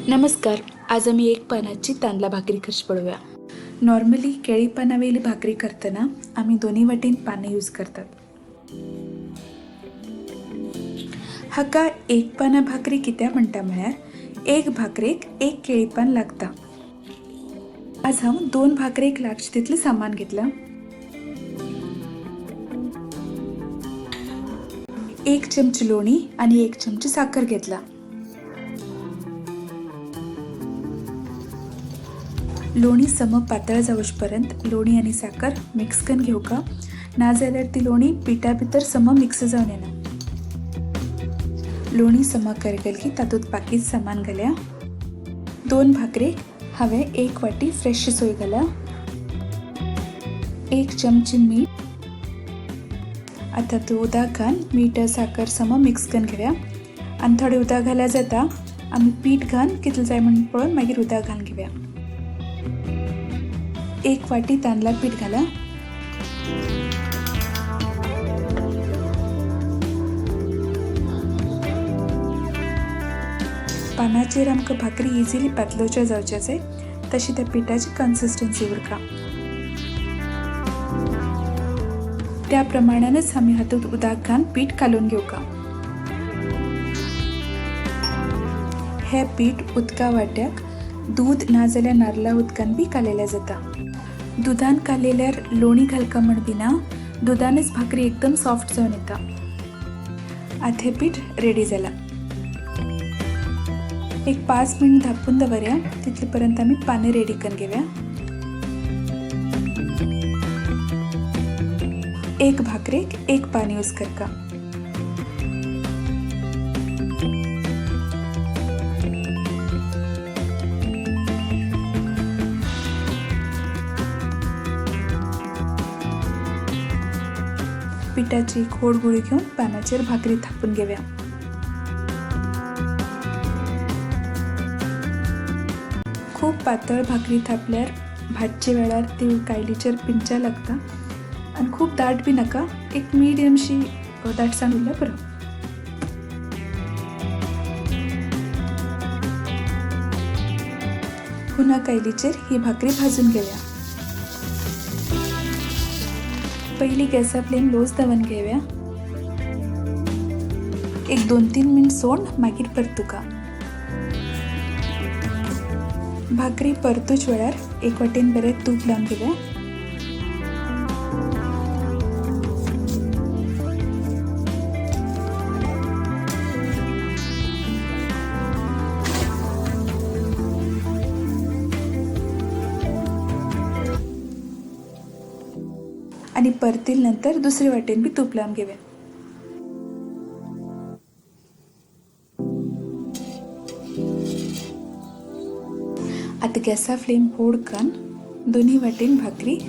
नमस्कार, आज आमी एक पानाची तांदळा भाकरी कशी पळोवया. नॉर्मली केळी पानावेली भाकरी करतना आमी दोन्ही वाटेन पानां यूज करतात. हाका एक पाना भाकरी कित्याक म्हणटा म्हळ्यार एक भाकरेक एक केळी पान लागता. आज हांव दोन भाकरेक लागचे तितलें सामान घेतलां. एक चमची लोणी आनी एक चमची साखर घेतला. लोणी सम पातळ जावचे पर्यंत लोणी आनी साखर मिक्स करून घेवका, नाजाल्यार ती लोणी पिठा भितर सम मिक्स जावन येना. लोणी सम करगली की तातूंत बाकीच सामान घाल्या. दोन भाकरेक हांवें एक वाटी फ्रेश सोय घाल्या, एक चमची मीठ. आतां तूं उदक घाल, मीठ साखर सम मिक्स करून घेवया आनी थोडें उदक घाल्यार जाता. आमी पीठ घालून कितलें जाय म्हण पळोवन मागीर उदक घालून घेवया. एक वाटी तांदळा पीठ घाला. पानाचेर आमकां भाकरी इजिली पातलोवच्या जावच्या जाय तशी त्या पिठाची कन्सिस्टन्सी उरका. त्या प्रमाणानच आमी हातूंत उदक घालून पीठ कालोवन घेवका. हें पीठ उदका वाट्याक दूद नाजाल्यार नारला उदकान बी कालयल्यार जाता. दुदान कालयल्यार लोणी घालका म्हण बी ना, दुदानच भाकरी एकदम सॉफ्ट जावन येता. आतां हें पीठ रेडी जालां. एक 5 मिनट धांपून दवरया. तितले पर्यंत आमी पानां रेडी करून घेवया. एक भाकरेक एक पान यूज करका. पिठाची एक व्हड गुळी घेवन पानाचेर भाकरी थापून घेवया. खूब पातळ भाकरी थापल्यार भाजचे वेळार ती कायलीचेर पिंचा लागता आनी खूब दाट बी नाका, एक मिडियमशी दाटसाण उरल्यार पुरो. पुन्हा कायलीचेर ही भाकरी भाजून घेवया. पयली गॅसा फ्लेम लोच दवरून घेवया. एक 2-3 मिनट सोड मागीर परतुका. भाकरी परतूच वेळार एक वाटेन बरें तूप लावन घेवया. आनी परतील नंतर दुसरे वाटेन बी तूप लावन घेवया. आतां गॅसा फ्लेम व्हड करून दोन्ही वाटेन भाकरी